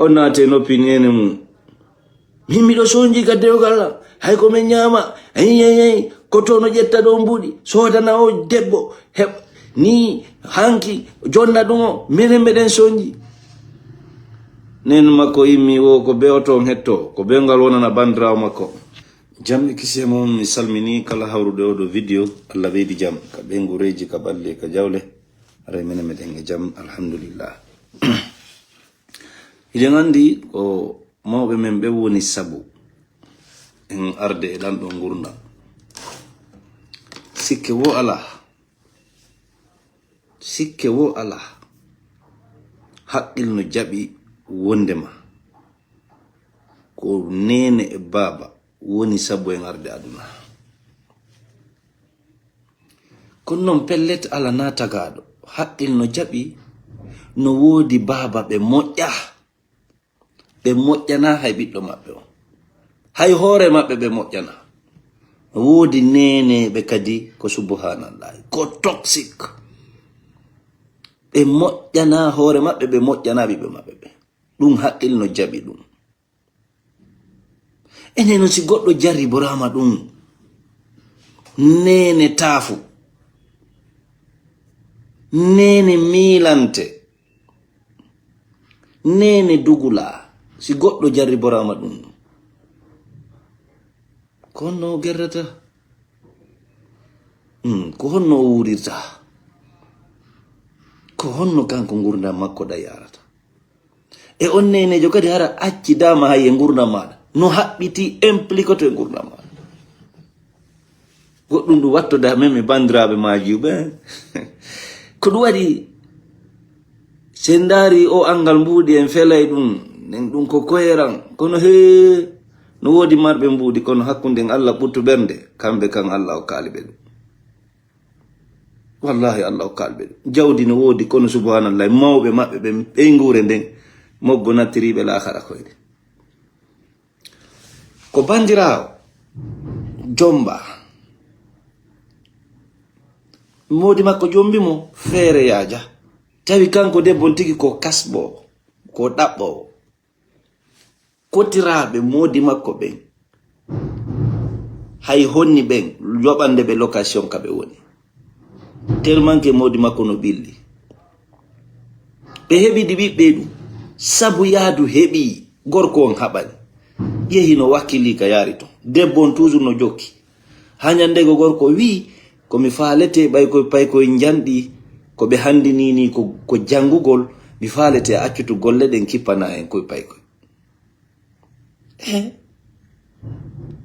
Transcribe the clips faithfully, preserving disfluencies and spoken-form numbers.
O naate noppi nene mum. Min miɗo sonji ka dewgal am. Hay ko min ñaama. Hey, hey, hey. Ko to no ƴetta ɗo mbuɗi. Soodana o debbo. Heɓ ni hanki jonna ɗum o. Minen meɗen sonji. Nen makko immi o ko be o toon hetto. Ko be ngal wonana bandirawo makko. Jam e kisiyam on, mi salmini kala hawrude oɗo video. Allah ɓeydi jam ka ɓeyngureeji, ka ɓalli, ka jawle. Aray minen meɗen e jam, alhamdulillah. Hiɗen anndi ko mawɓe men ɓe woni sabu en arde e ɗan ɗo ngurndan. Sikke wo alaa, sikke wo alaa, haqqil no jaɓi wondema ko neene e baaba woni sabu en arde aduna. Kono noon pellet, alaa na tagaaɗo. Haqqil no jaɓi, no woodi baaba ɓe moƴƴa. Ɓe moƴƴana hay ɓiɗɗo maɓɓe on. Hay hoore maɓɓe ɓe moƴƴana. No woodi neeneeɓe kadi ko subhanallahi. Ko toxic. Ɓe moƴƴana hoore maɓɓe, ɓe moƴƴana ɓiɓɓe maɓɓe ɓe. Ɗum haqqil no jaɓi ɗum. Enen noon, si goɗɗo jarriboraama ɗum, neene taafu, neene miilante, neene dugula, si goɗɗo jarriboraama ɗum, ko honno o gerrata? Hmm, ko honno o wuurirta? Ko honno kanko ngurndan makko ɗan yaarata? E on neeneejo kadi hara accidaama hay e ngurndan maaɗa. No haɓɓiti impliqué to e ngurndan maaɗa. Goɗɗum ɗum wattoda men mi banndiraaɓe maajiiɓe. Ko ɗum waɗi, si en ndaari o anngal mbuuɗi en felay ɗum, nen ɗum ko koyeran. Kono hee, no woodi marɓe mbuuɗi, kono hakkunden Allah ɓuttu ɓernde, kamɓe kan Allah okkaali ɓe ɗum. Wallahi, Allah okkaali ɓe ɗum. Jawdi no woodi, kono subhanallah, mawɓe maɓɓe ɓen, ɓeynguure nden, moggo nattiriiɓe laakara koyɗe. Ko banndiraawo jomba. Moodi makko jombi mo, feere yaaja. Tawi kanko debbo on tigi ko kasɓoowo, ko ɗaɓɓoowo. Kotiraaɓe moodi makko ɓen, hay honni ɓen, yoɓande ɓe location ka ɓe woni. Tellement que moodi makko no ɓilli. Ɓe heɓidi ɓiɓɓe ɗum. Sabu yaadu heɓi gorko on haɓani. Yehi no wakkili ka yaari ton. Debbo on toujours no jokki. Haa ñande go gorko wi'i, "Ko mi faalete ɓay koye paykoye njanɗi, ko ɓe hanndini ni ko, ko janngugol, mi faalete accutu golle ɗen kippana en koye paykoye." Eh.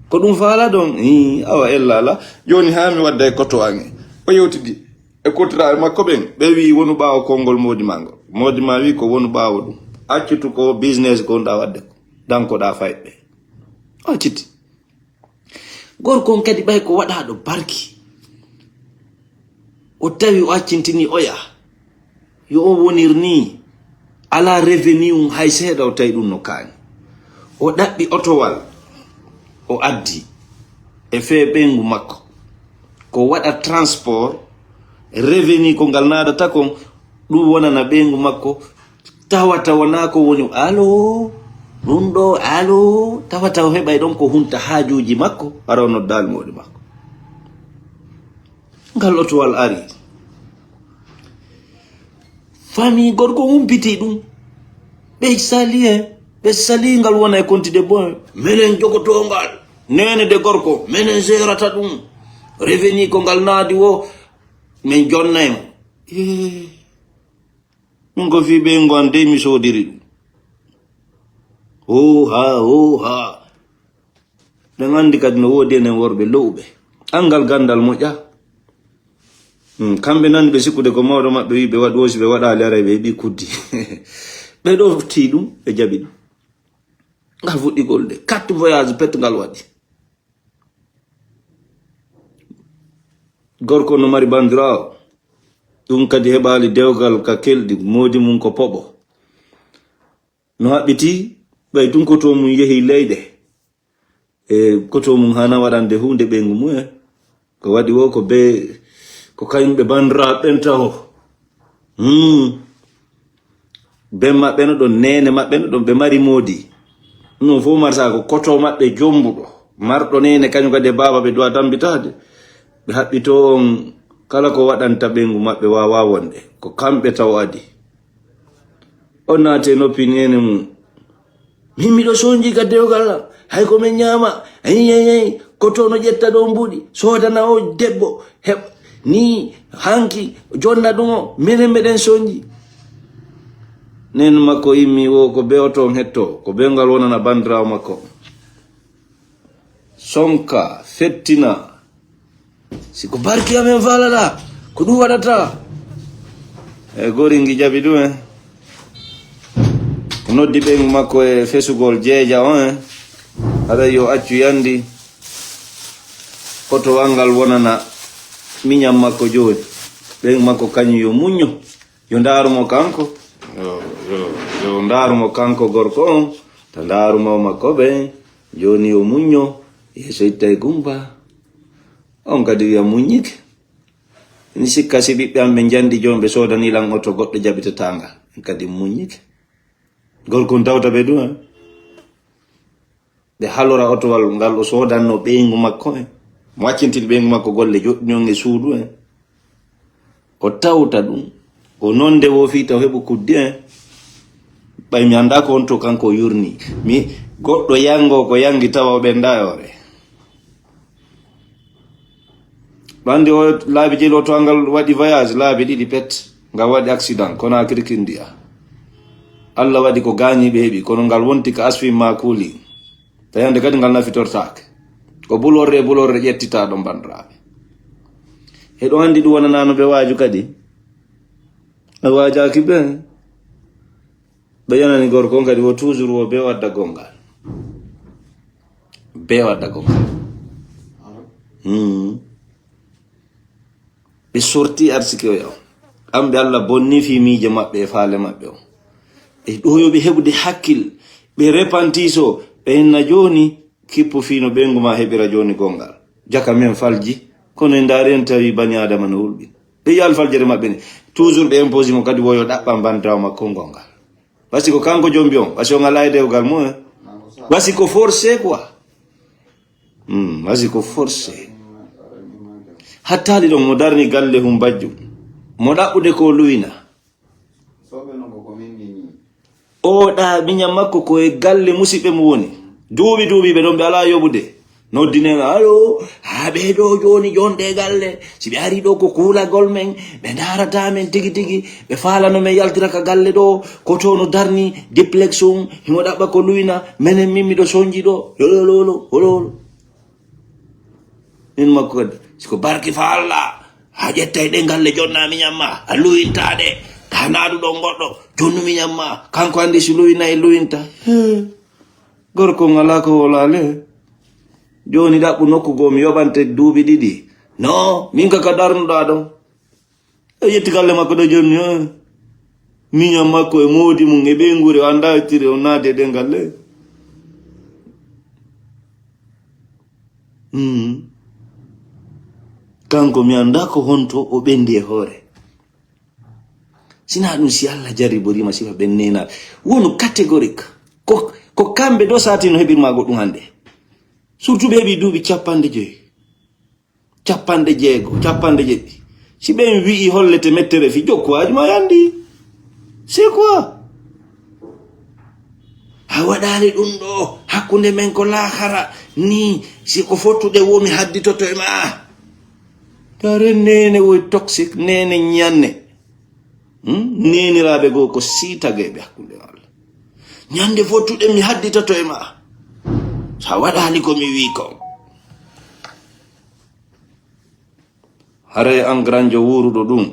Ko ɗum faala ɗon? Ii, awa ella ala. Jooni haa mi wadda e koto an. O yewtidi e kotiraaɓe makko ɓen. Ɓe wi'i, "Wonu ɓaawo konngol moodi maa ngol." Moodi maa wi'i, "Ko wonu ɓaawo ɗum. Accutu ko business ko wonɗaa wadde ko. Dankoɗaa fayɓe." O acciti. Gorko on kadi ɓay ko waɗaaɗo barki. O tawi o accintini oya. Yo o wonir nii, alaa revenu um hay seeɗa, o tawi ɗum no kaani. O ɗaɓɓi otowal, o addi e fee ɓeyngu makko. Ko waɗa transport, revenu ko ngal naadata kon, ɗum wonana ɓeyngu makko, tawata wonaa ko woni, "Aloo, ɗum ɗo, aloo," tawata o heɓay ɗon ko hunta haajuuji makko, hara o noddaali moodi makko. Ngal otowal ari. Famii gorko humpiti ɗum. Ɓe sali he. Ɓe sali ngal wona e konti debbo he. Menen jogotoo ngal. Neene de gorko. Menen seerata ɗum. Revenu ko ngal naadi wo. Min jonnay mo. Eh. Min ko fii ɓeyngu an dey mi soodiri ɗum. Hoo haa, hoo haa. Ɗen anndi kadi no woodi enen worɓe lo'uɓe. Anngal ganndal moƴƴa. Hmm, kamɓe nani ɓe sikkude ko mawɗo maɓɓe wi'i ɓe waɗi, woosi ɓe waɗaali aray ɓe heɓi kuddi. Ɓe ɗoftii ɗum, ɓe jaɓi ɗum. Ngal fuɗɗi gollude. Quatre voyage pet ngal waɗi. Gorko no mari banndiraawo. Ɗum kadi heɓaali dewgal ka kelɗi, moodi mum ko poɓo. No haɓɓiti, ɓay tun koto mum yehi leyɗe. E koto mum hana waɗande huunde ɓeyngu mum en. Ko waɗi wo ko be, ko kañum ɓe banndiraaɓe ɓen taho. Hmm. Ben maɓɓe no ɗon, neene maɓɓe no ɗon, ɓe mari moodi. Ɗum fof marsa ko koto maɓɓe jombuɗo. Marɗo neene, kañum kadi e baaba ɓe duwa tambitaade. Ɓe haɓɓito on kala ko waɗanta ɓeyngu maɓɓe waawa wonde. Ko kamɓe taw adi. O naati e noppi neene mum. Min miɗo sonji ka dewgal am. Hay ko min ñaama. Ay, ay, ay. Ko to no ƴetta ɗo mbuɗi. Soodana o debbo. Heɓ ni hanki jonna ɗum o. Menen meɗen sonji. Nen makko immi wo ko be o toon hetto. Ko be ngal wonana bandirawo makko. Sonka, fettina. Si ko barki amen falata, ko ɗum waɗata. E gori ngi jaɓi ɗum en. O noddi ɓeyngu makko e fesugol jeeja on en. Haɗa yo accu yandi. Kotowal ngal wonana miñan makko jooni. Ɓeyngu makko kañum yo muñño. Yo ndaaru mo kanko. Yo, yo, yo ndaaru mo kanko gorko on. Ta ndaaru mo makko ɓe. Jooni yo muñño. Yeeso itta e gumba. On kadi wiya muññike. Mi sikka si ɓiɓɓe am ɓe njandi jooni ɓe soodani lan oto goɗɗo jaɓitataa ngal. En kadi muññike. Gorko on dawta ɓe ɗum, en. Ɓe halora otowal ngal o soodanno ɓeyngu makko, en. Mo accintini ɓeyngu makko golle joɗɗini on e suudu, en. O tawta ɗum. O nonde wo fii taw heɓu kuddi, en. Ɓay mi anndaa ko on to kanko o yurni. Mi goɗɗo yango ko yangi tawa o ɓenda e hoore. Ɓandi o laabi jeyi lotowa ngal waɗi voyage laabi ɗiɗi pet, ngal waɗi accident, kono a kirkindiya. Allah waɗi ko gaañiiɓe heɓi, kono ngal wonti ka asfin ma kuuli. Tawi hannde kadi ngal nafitortaake. Ko bulorre e bulorre ƴettita ɗon, banndiraaɓe. Heɗo anndi ɗum wonanaano ɓe waaju kadi. Ɓe waajaaki ɓe. Ɓe yonani gorko on kadi wo toujours wo be wadda gongal. Be wadda gongal. Hmm. Ɓe sorti arsike o yaw. Amɓe Allah bonni fii miije maɓɓe e faale maɓɓe o. Ɓe ɗoyoɓe heɓude hakkil. Ɓe repantiso. Ɓe inna jooni kippu fii no ɓeyngu ma heɓira jooni gongal. Jaka men falji. Kono en ndaari en tawi bani Adama no hulɓin. Ɓe yiya alfaljere maɓɓe ni. Toujours ɓe imposi mo kadi woyo ɗaɓɓa bantawa makko gongal. Wasi ko kanko jombi on, wasi on alaa e dewgal mum, eh. Wasi ko forcé quoi. Hmm, wasi ko forcé. Hattaali ɗon mo darni galle hum bajju. Mo ɗaɓɓude ko luwina. O ɗa miñan makko ko e galle musiɓɓe mo woni. Duuɓi duuɓi ɓe ɗon ɓe alaa yoɓude. Noddinen, "Alo, haa ɓee ɗoo jooni jonde galle. Si ɓe ari ɗoo ko kuulagol men, ɓe ndaarata men tigi tigi, ɓe faalano men yaltira ka galle ɗoo, ko to no darni, diplex on, himo ɗaɓɓa ko luwina, menen min miɗo sonji ɗoo, yolololo, hololo." Min makko kadi, si ko barki fa Allah, a ƴettay ɗe galle jonna miñan ma, a luwinta ɗe, ta naadu ɗon goɗɗo, jonnu miñan ma, kanko anndi si luwina e luwinta. Hee. Gorko ngalaa ko wolaale. Jooni ɗaɓɓu nokku goo mi yoɓante duuɓi ɗiɗi. No, min ka ka darnuɗaa ɗon. E yetti galle makko ɗo jooni, eh. Miñan makko e moodi mum e ɓeynguure o anndaa yettire o naati e ɗen galle. Hmm. Kanko mi anndaa ko honto o ɓendi e hoore. Sinaa ɗum si Allah jarriboriima sifa ɓen neenaaɓe. Wonu catégorique. Ko, ko kamɓe ɗo saati no heɓirma goɗɗum hannde. Surtout ɓe heɓi duuɓi capanɗe joyi. Capanɗe jeego, capanɗe jeɗɗi. Si ɓen wi'i hollete mettere fi jokkuwaaji ma yandi. C'est quoi? A waɗaali ɗum ɗo hakkunde men ko laakara ni si ko fottude wo mi hadditoto e ma. Tare nene woy toxique, nene ñanne. Hmm? Neniraaɓe goo ko siitageeɓe hakkunde Allah. Ñande fottuɗen mi hadditoto e ma. Sa waɗaali ko mi wii kon. Haray an granjo wuuruɗo ɗum.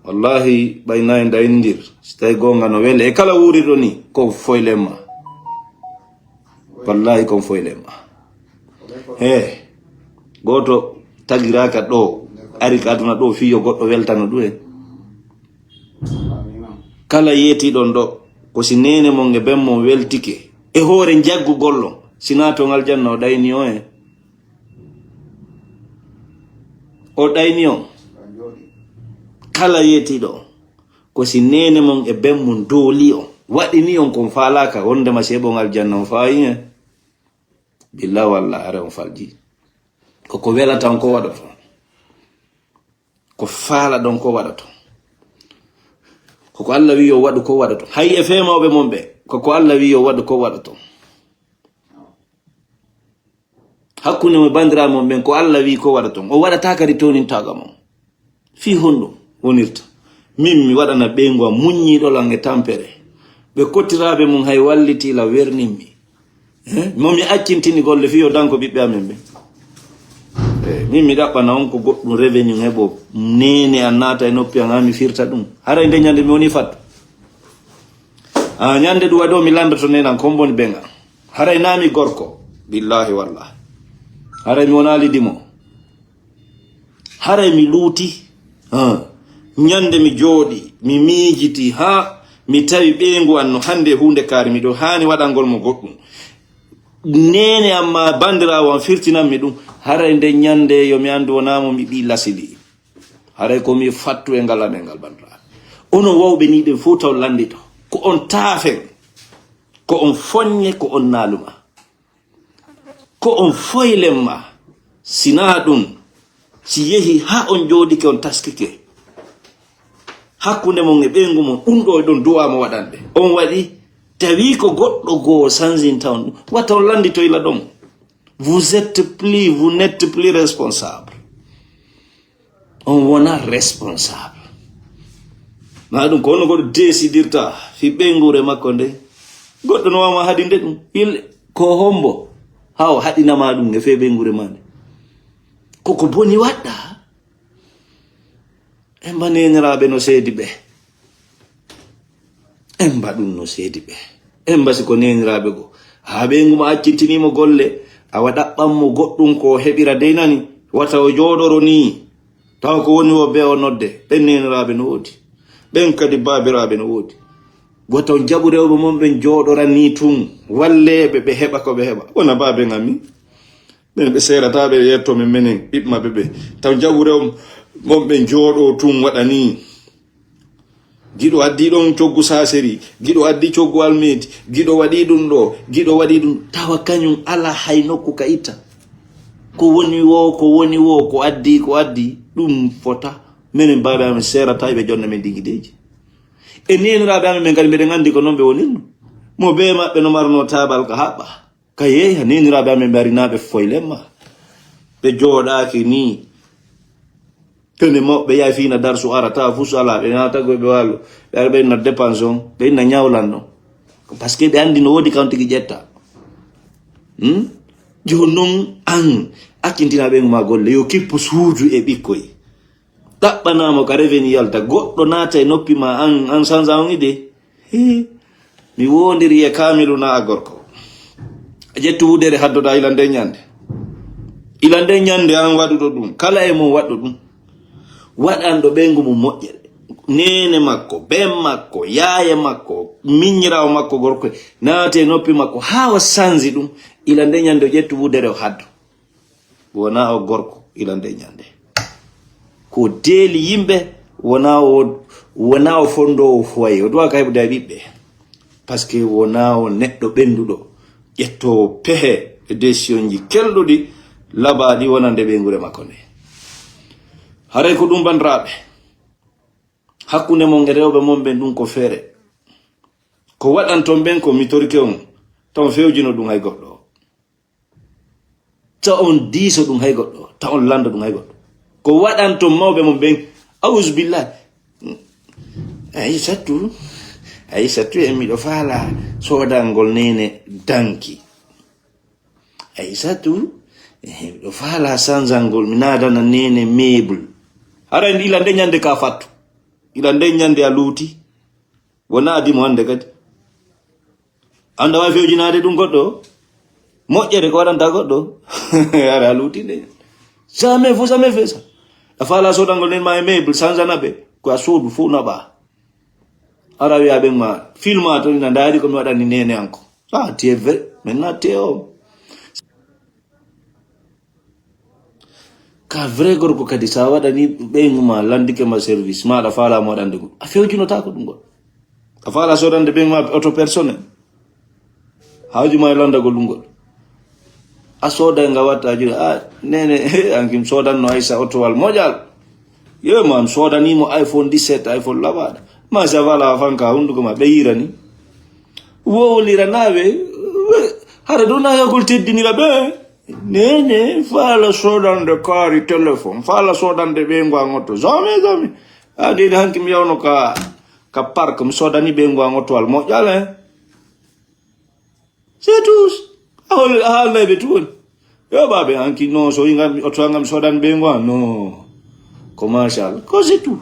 Wallahi ɓay nayi ndayindir. Si tawi goonga no wele. E kala wuurirɗo ni, ko foylen ma. Wallahi kon foylen ma. He, gooto tagiraaka ɗo, ari ka aduna ɗo fii yo goɗɗo weltano ɗum en. Kala yeetiɗon ɗo, ko si neene mon e ben mon weltike. E hoore njaggugol on, si naaton aljanna o ɗayni on en. O ɗayni on. Kala yeetiɗo on, Ko si neene mon e ben mum dooli on, waɗini on kon faalaaka, wondema si heɓon aljanna on faayi hen. Billa walla are on falji. Ko ko welata on ko waɗoto. Ko faalaɗon ko waɗoto. Ko ko Allah wi yo waɗu ko waɗoto. Hay e feemawɓe mon ɓe, ko ko Allah wi yo waɗu ko waɗoto. Hakkunde mo e banndiraaɓe mon ɓen, ko Allah wi ko waɗaton. O waɗataa kadi townintaaga mon. Fii honɗum wonirta? Min mi waɗana ɓeyngu am muññiiɗo lan e tampere. Ɓe kottiraaɓe mum hay walliti la wernin mi. Eh? Mo mi accintini golle fii yo danko ɓiɓɓe amen ɓen. Eh, min mi ɗaɓɓana on ko goɗɗum revenu heɓo. Neene an naata e noppi an, haa mi firta ɗum. Haray nde ñande mi woni fattu. Ah, ñande ɗum waɗi o mi lanndoto neene an, ko on boni ɓen an. Haray naa mi gorko. Billahi wallahi. Haray mi wonaali dimo. Haray mi luuti. Ah. Ñande mi jooɗi, mi miijiti, haa mi tawi ɓeyngu an no hannde e huunde kaari, miɗo haani waɗangol mo goɗɗum. Neene amma banndiraawo an firtinan mi ɗum. Haray nde ñande yo mi anndu wonaa mo mi ɓii lasili. Haray ko mi fattu e ngal amen ngal banndiraaɓe. Onon wawɓe nii ɗen fof taw lanndito. Ko on taafen, ko on foññe, ko on naaluma. Ko on foylen ma. Sinaa ɗum, si yehi haa on jooɗike on taskike. Hakkunde mon e ɓeyngu mon, ɗum ɗo e ɗon duwa mo waɗande. On waɗi, tawi ko goɗɗo goo sanzinta on ɗum. Wata on lanndito ila ɗon. Vous êtes plus, vous n'êtes plus responsable. On wona responsable. Ma ɗum ko honno goɗɗo décidirta fi ɓeynguure makko nde. Goɗɗo no wawma haɗinde ɗum. Il, ko hombo? Haw haɗinama ɗum e fe ɓeynguure ma nde. Koko boni waɗɗa. Emba neeniraaɓe no seedi ɓe. Emba ɗum no seedi ɓe. Emba si ko neeniraaɓe go. Haa ɓeyngu ma accintiniimo golle, awa ɗaɓɓan mo goɗɗum ko o heɓira dey nani, wata o jooɗoro nii. Tawa ko woni wo be o nodde, ɓen neeniraaɓe no woodi. Ɓen kadi baabiraaɓe no woodi. Wata on jaɓu rewɓe mon ɓen jooɗora nii tun, walleeɓe ɓe heɓa ko ɓe heɓa. Wona baaben amin. Ɓen ɓe seerata ɓe yetto men menen, ɓiɓɓe maɓɓe ɓe. Taw jaɓu rewɓe mon ɓen jooɗoo tun waɗa nii. Giɗo addi ɗon coggu saseri, giɗo addi coggu almeti, giɗo waɗi ɗum ɗo, giɗo waɗi ɗum. Tawa kañum ala hay nokku ka itta. Ko woni wo, ko woni wo, ko addi, ko addi, ɗum fota. Menen baaɓe amen seerata ɓe jonna men digideeji. E neeniraaɓe amen ɓen kadi mbeɗen anndi ko noon ɓe wonirno. Mo bee maɓɓe no marno taabal ka haɓɓa. Ka yeeya, neeniraaɓe amen ɓe arinaaɓe foylen ma. Ɓe jooɗaaki nii. Kene mawɓe yahi fiina darsu ara, tawa fus alaa, ɓe naata goy ɓe wallo. Ɓe ara ɓe inna dépense on, ɓe inna ñawlan ɗon. Ko parce que ɓe anndi no woodi kan tigi ƴetta. Hmm? Jooni noon an, accintinaa ɓeyngu ma golle, yo kippu suudu e ɓikkoy. Ɗaɓɓanaa mo ka revenu yalta, goɗɗo naata e noppi ma an, an sanza on idée. Hii. Mi woondiri e kaamilu na a gorko. A ƴettu wudere haddoɗaa ila nden ñande. Ila nden ñande an waɗuɗo ɗum. Kala e mon waɗɗo ɗum. Waɗanɗo ɓeyngu mum moƴƴere. Neene makko, ben makko, yaaye makko, miññiraawo makko gorko, naate e noppi makko, haa o sanzi ɗum. Ila nden ñande o ƴettu wudere o haddo. Wonaa o gorko ila nde ñande. Ko deeli yimɓe, wonaa o, wonaa o fondoowo foyer. O duwaa ka heɓude e ɓiɓɓe. Parce que wonaa o neɗɗo ɓennduɗo. Ƴettoowo pehe e décisionji kelɗuɗi, labaaɗi wonande ɓeynguure makko nde. Haray ko ɗum, banndiraaɓe. Hakkunde mon e rewɓe mon ɓen ɗum ko feere. Ko waɗanton ɓen ko mi torike on, taw on fewjino ɗum hay goɗɗo. Ta on diiso ɗum hay goɗɗo, ta on lando ɗum hay goɗɗo. Ko waɗanto mawɓe mon ɓen, auzubillah. Aysatu, Aysatu, e miɗo faala soodangol neene danki. Aysatu, e miɗo faala sanzangol, mi naadana neene meuble. Hara ila nde ñande ka fattu. Ila nde ñande a luuti. Wona adi mo hannde kadi. Annda wawi fewjinaade ɗum goɗɗo. Moƴƴere ko waɗanta goɗɗo. Ara a luutinde. Jamais fo, jamais fait ça. A faala soodangol nen ma e meuble, sanzana ɓe. Ko a soodu fof naɓa. Ara wiya ɓen ma, filma to ina ndaari ko mi waɗani neene an ko. Ah, tu es vrai. Maintenant, tu es homme. Ka vrai gorko kadi, sa waɗani ɓeyngu ma, landike ma service, ma aɗa faala mo waɗande ɗum, a fewjinotaako ɗum ngol. A faala sodande ɓeyngu ma oto personnel. Haaju ma e landagol ɗum ngol. A sooda nga watta juuɗe. A, nene, an kim sodanno Aisa otowal moƴal. Yo, ma mi sodanimo iPhone dix-sept, iPhone laɓaɗo. Ma sa faala fanka hunduko ma, ɓe yirani. Wowlira nawe. Hara ɗo na yagol teddinira ɓe. Nene, faala sodande kaari téléphone, faala sodande ɓeyngu an oto. Jamais, jamais. A, ɗeɗe hanki mi yawno ka, ka park, mi sodani ɓeyngu an otowal moƴƴal, eh. C'est tout. A hol-, a haalnay ɓe tout woni. Yo, baabe, hanki non, so yingam oto an ngam sodan ɓeyngu an. Non. Ko machallah. Ko c'est tout.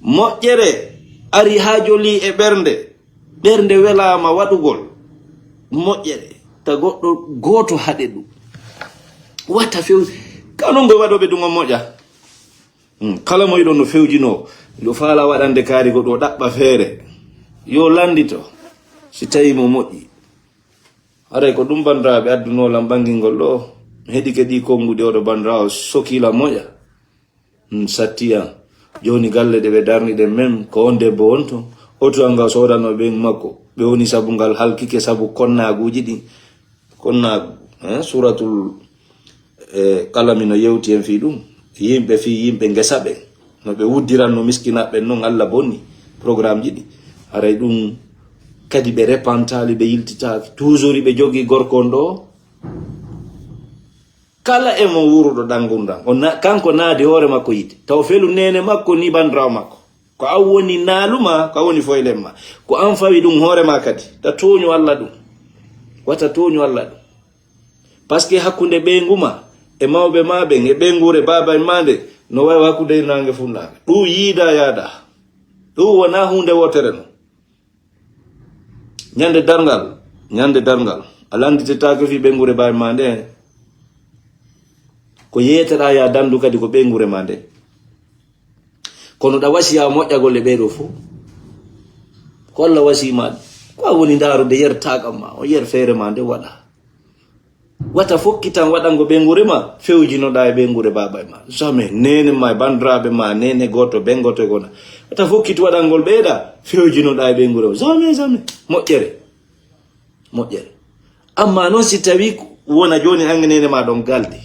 Moƴƴere ari haa joli e ɓernde. Ɓernde welaama waɗugol moƴƴere. Ta goɗɗo gooto haɗe ɗum. Wata few-, ka non ngoy waɗooɓe ɗum on moƴƴa. Hmm, kala mo yiɗon no fewjinoo, yo faala waɗande kaari goɗɗo, o ɗaɓɓa feere. Yo lanndito, si tawii mo moƴƴi. Haray ko ɗum banndiraaɓe addunoo lan ɓanngingol ɗoo. Mi heɗike ɗii konnguɗi oɗo banndiraawo sokila moƴa. Hmm, satti an. Jooni galle ɗe ɓe darniɗen men, ko on debbo wonto. Oto an nga soodanoo ɓen makko. Ɓe woni sabu ngal halkike sabu konnaaguuji ɗin. Konnaagu, eh, suuratul, eh, Qalami no yewti en fii ɗum. Yimɓe fii yimɓe ngesa ɓen. No ɓe wuddiranno miskinaaɓe ɓen non, Alla bonni programmeji ɗi. Haray ɗum kadi ɓe repantaali, ɓe yiltitaaki. Toujours ɓe jogii gorko on ɗoo. Kala e mo wuuruɗo ɗan ngurndan, o na-, kanko naadi hoore makko yiite. Taw felu neene makko ni banndiraawo makko. Ko an woni naalu ma, ko an woni foylen ma. Ko an fawi ɗum hoore ma kadi. Ta tooñu Alla ɗum. Wata tooñu Alla ɗum. Parce que hakkunde ɓeyngu ma e mawɓe ma ɓen e ɓeynguure baaba en ma nde no wayi hakkunde naange funnaange. Ɗum yiida yaada. Ɗum wonaa huunde wootere non. Ñande darngal, ñande darngal. A lannditetaake fii ɓeynguure baaba en ma nde. Ko yeeteɗaa ya danndu kadi ko ɓeynguure ma nde. Kono ɗa wasiya moƴƴagol e ɓee ɗoo fof. Ko Alla wasii ma ɗum. Ko a woni ndaarude yer taakam ma, o yer feere ma nde waɗa. Wata fokkitan waɗango ɓeynguure ma, fewjinoɗaa e ɓeynguure baaba e ma. Jamais. Neene ma e banndiraaɓe ma, neene gooto, ben gooto e gona. Wata fokkit waɗangol ɓeyda, fewjinoɗaa e ɓeynguure ma. Jamais, jamais. Moƴƴere. Moƴƴere. Amma non si tawi wona jooni an e neene ma ɗon galdi.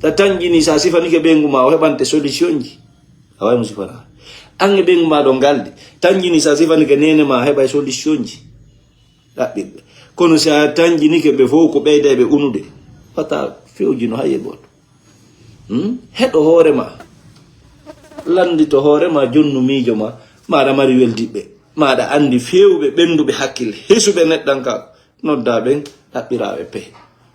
Ta tanƴini sa sifanike ɓeyngu ma o heɓante solution ji. A wawi mo sifana. An e ɓeyngu ma ɗon galdi. Tanƴini sa sifanike neene ma heɓa solution ji. Ɗaɓɓirɓe. Kono si a tanƴinike ɓe fof ko ɓeyda e ɓe unude. Fata fewjino hay e gooto. Hmm? Heɗo hoore ma. Lanndito hoore ma, jonnu miijo ma. Maɗa mari weldiɓɓe. Maɗa anndi feewɓe, ɓennduɓe hakkille, hesuɓe neɗɗankaaku. Nodda ɓen, ɗaɓɓira ɓe pehe.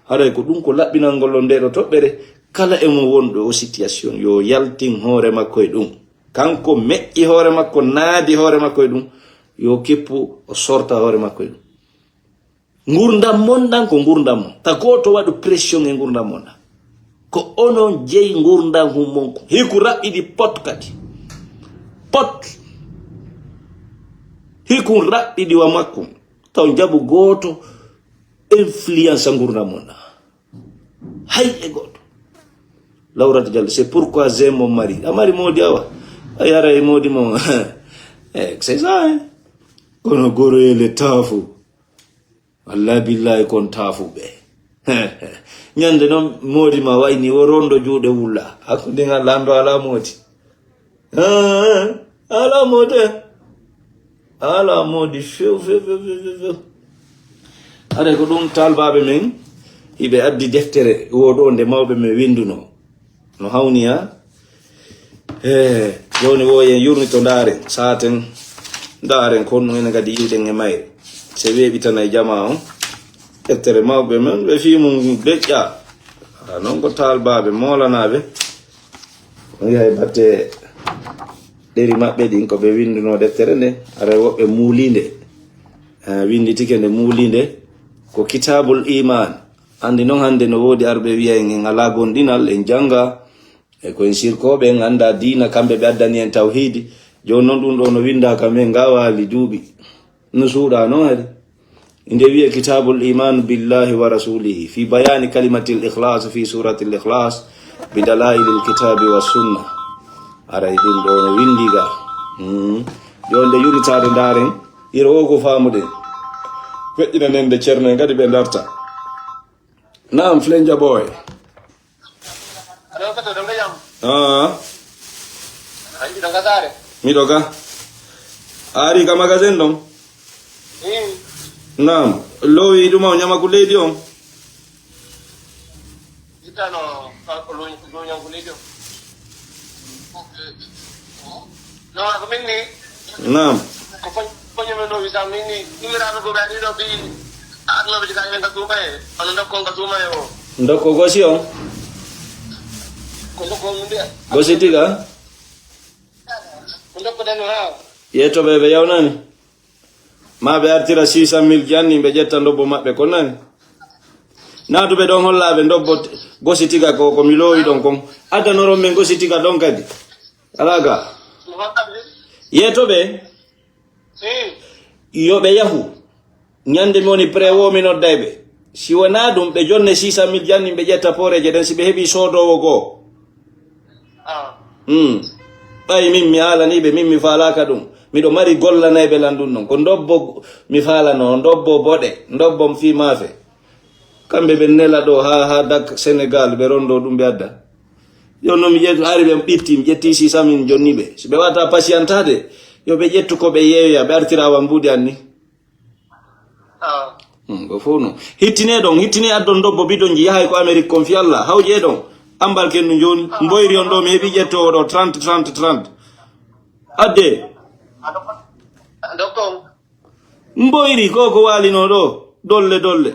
Haray ko ɗum ko laɓɓinangol on nde ɗo toɓɓere. Kala e mo wonɗo o situation, yo yaltin hoore makko e ɗum. Kanko meƴƴi hoore makko, naadi hoore makko e ɗum. Yo kippu, o sorta hoore makko e ɗum. Ngurdam mon ɗan ko ngurdam mon. Ta gooto waɗu pression e ngurdam mon ɗan. Ko onon jeyi ngurdam hum mon ko. Hiku raɓɓiɗi pot kadi. Pot. Hiku raɓɓiɗi wa makko. Taw jaɓu gooto influence ngurdam mon ɗan. Hay e gooto. Lawrata Jallo, c'est pourquoi j'aime mon mari. A mari moodi awa. A yara e moodi mo. Eh, c'est ça, hein. Kono goroyele taafu. Wallahi billahi kon taafuɓe. Ñande noon moodi ma wayni wo rondo juuɗe wulla. Hakkunde ngal lando ala moodi. Ah, ala moodi. Ala moodi few, few, few, few, few, few. Haray ko ɗum taalbaaɓe men, hiɓe addi deftere wo ɗo nde mawɓe men winduno. No hawni ha? Eh, jooni wo yen yurmito ndaaren, saaten, ndaaren ko honɗum enen kadi yiwɗen e mayre. Se weeɓitana e jamaa on. Deftere mawɓe men, ɓe fii mum deƴƴa. A non ko taalbaaɓe, moolanaaɓe. On yahay batte ɗeri maɓɓe ɗin ko ɓe winduno deftere nde. Aray woɓɓe muulinde. Eh, winditike nde muulinde. Ko Kitaabul Iman. Anndi non hannde no woodi arɓe wiya en, en alaa gomɗinal, en jannga. E ko en sirkooɓe, en annda diina, kamɓe ɓe addani en tawhiidi. Jooni non ɗum ɗo no winnda ka men nga waali duuɓi. No suuɗa non hari. Nde wiye Kitaabul Iman billahi wa rasulihi. Fi bayani kalimatil ikhlas fi suratil ikhlas. Bi dalailil kitabi wa sunna. Aray ɗum ɗo no windi ga. Hmm. Yo nde yuritaade ndaaren, iro o ko faamuɗen. Feƴƴina nen nde Ceerno en kadi ɓe darta. Naam, Flenja Boy. Allo, ko to ɗon jam? Ah. Anndi ɗon ka saare? Miɗo ga. A ari ka magasin ɗon? Hmm. Naam. Lowi ɗum o ñamaku leydi on? Ittano ko luñ-, luñanku leydi on. No, ko min ni. Naam. Ko foñ-, foño men no wisa min ni. Imiraaɓe ko ɓe ari ɗo ɓi aduna ɓe jika ɓe ngasuma e. Ono ndokko ngasuma e o. Ndokko gosi on? Ko ndokko on mbiya. Gosi tiga? Ko ndokko den ha. Yetto ɓe ɓe yawnani? Ma ɓe artira six cent mille janni ɓe ƴetta ndobbo maɓɓe kon nani? Naatuɓe ɗon hollaaɓe ndobbo t-, gosi tiga ko, ko mi loowi ɗon kon. Addanoron men gosi tiga ɗon kadi. Alaa ga. Yetto ɓe. Hmm. Yo ɓe yahu. Ñande mi woni pré wo mi nodday ɓe. Si wonaa ɗum, ɓe jonne six cent mille janni ɓe ƴetta pooreeje ɗen si ɓe heɓii soodoowo goo. Ah. Hmm. Ɓay min mi haalanii ɓe, min mi faalaaka ɗum. Miɗo mari gollanayɓe lan ɗum ɗon. Ko ndobbo mi faalanoo, ndobbo boɗe, ndobbo fii maafe. Kamɓe ɓe nela ɗo haa, haa Dak Senegal, ɓe rondo ɗum ɓe adda. Yo no mi ƴettu, ari ɓe ɓitti, mi ƴetti six cent mille jonni ɓe. Si ɓe wata pasiyantaade, yo ɓe ƴettu ko ɓe yeeya, ɓe artira wa mbuuɗi an ni. Ah. Hmm, ko fof no. Hittine ɗon, hittine addon ndobbo bidonji yahay ko Amérique kon fi Allah. Hawje ɗon. Ambal ken no joni. Mboyri on ɗo mi heɓi ƴettoowo ɗo trente, trente, trente. Adde. Dokon. Mboyri ko ko walino ɗo. Dolle, dolle.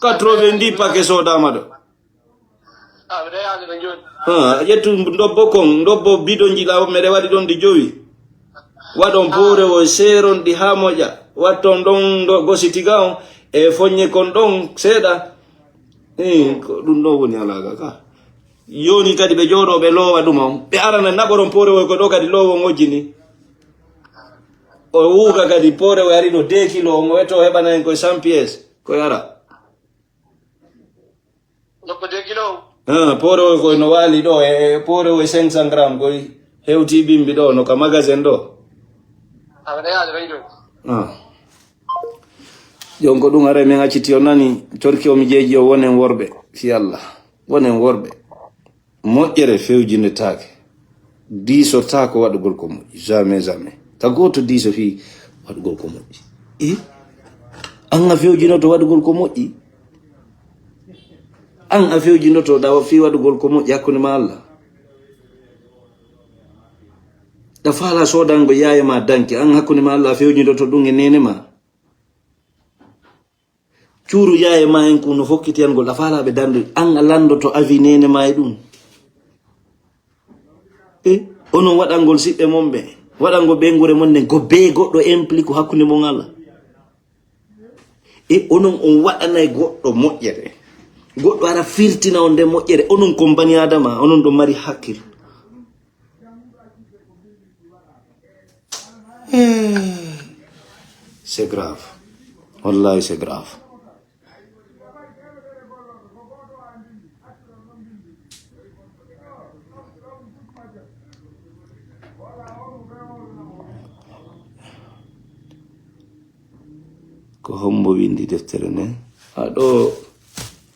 Quatre-vingt-dix paquet sodama ɗo. Ah, mi ɗo yaade ɓe jooni. Ah, a ƴettu ndobbo kon, ndobbo bidonji law, meɗe waɗi ɗon ɗi jowi. Waɗon poorewo, seeron ɗi haa moƴa. Watton ɗon ndo gosi tiga on, e foññe kon ɗon seeɗa. Eh, ko ɗum ɗon woni alaaga ka. Yoni kadi ɓe jooɗo ɓe loowa ɗum on. Ɓe arana naɓoron poorewo ko ɗo kadi loowo ngojji ni. O wuuka kadi poorewo ari ɗo deux kilo on, o wetto o heɓana en koye cent pièces, ko yara. Ndokko deux kilo. Ah, poorewo koy no waali ɗo, e, e poorewo e cinq cents grammes koy hewti bimbi ɗo, no ka magasin ɗo. Awa, ɗe yaade ɓen jooni. Ah. Jon ko ɗum aray min acciti on nani, torki o mi jeeji o wonen worɓe, fi Allah. Wonen worɓe. Moƴƴere fewjindetaake. Diisortaako waɗugol ko moƴƴi. Jamais, jamais. Ta gooto diiso fii waɗugol ko moƴƴi. E? An a fewjinoto waɗugol ko moƴƴi? An a fewjinoto ɗa fii waɗugol ko moƴƴi hakkunde ma Allah? Ɗa faala soodango yaaye ma danki, an hakkunde ma Allah a fewjinoto ɗum e neene ma? Cuuru yaaye ma en kun no fokkiti yangol, a faalaaɓe darnde, an a lanndoto avis neene ma e ɗum. E onon waɗangol siɓɓe mon ɓe, waɗangol ɓeynguure mon nden, ko bee goɗɗo implique hakkunde mon Allah. E onon on waɗanay goɗɗo moƴƴere. Goɗɗo ara firtina on nde moƴƴere, onon kon bani Adama, onon ɗon mari hakkil. Eh, c'est grave. Wallahi, c'est grave. Ko hombo windi deftere nden? A ɗo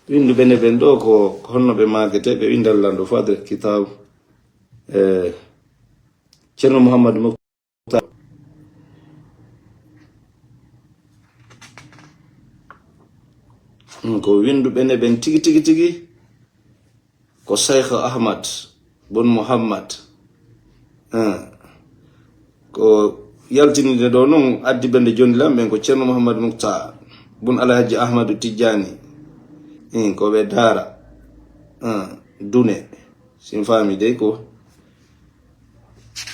winduɓe ne ɓen ɗo ko, ko honno ɓe maakete, ɓe windal lanɗo Fadre Kitab. Eh, Ceerno Muhammad Muktar. Hmm, ko winduɓe ne ɓen tigi, tigi, tigi. Ko Cheikh Ahmad bun Muhammad. Hmm. Ko yaltinide ɗo non, addi ɓe nde jondi lan ɓen ko Ceerno Muhammad Muktar bun Alhaji Ahmadu Tijjani. Hmm, ko ɓe daara. Hmm, dune. Sin faami dey ko.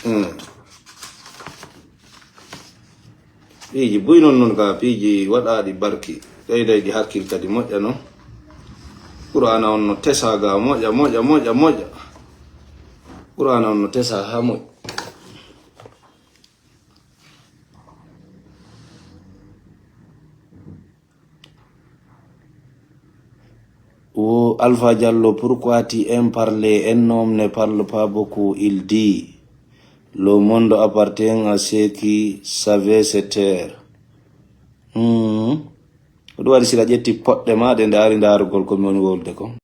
Hmm. Piiji buy non non ka piiji waɗaaɗi barki. Ɓeydayɗi hakkil kadi moƴƴa non. Qur'aana on no tesa ga moƴƴa, moƴƴa, moƴƴa, moƴƴa. Qur'aana on no tesa ha moƴƴa. Wo Alpha Diallo, pourquoi tu aimes parler? Un homme ne parle pas beaucoup, il dit: le monde appartient à ceux qui savent se taire. Hmm. Ko ɗum waɗi, si a ƴetti poɗɗe ma ɗe, ndaari ndaarugol ko mi woni wolde kon.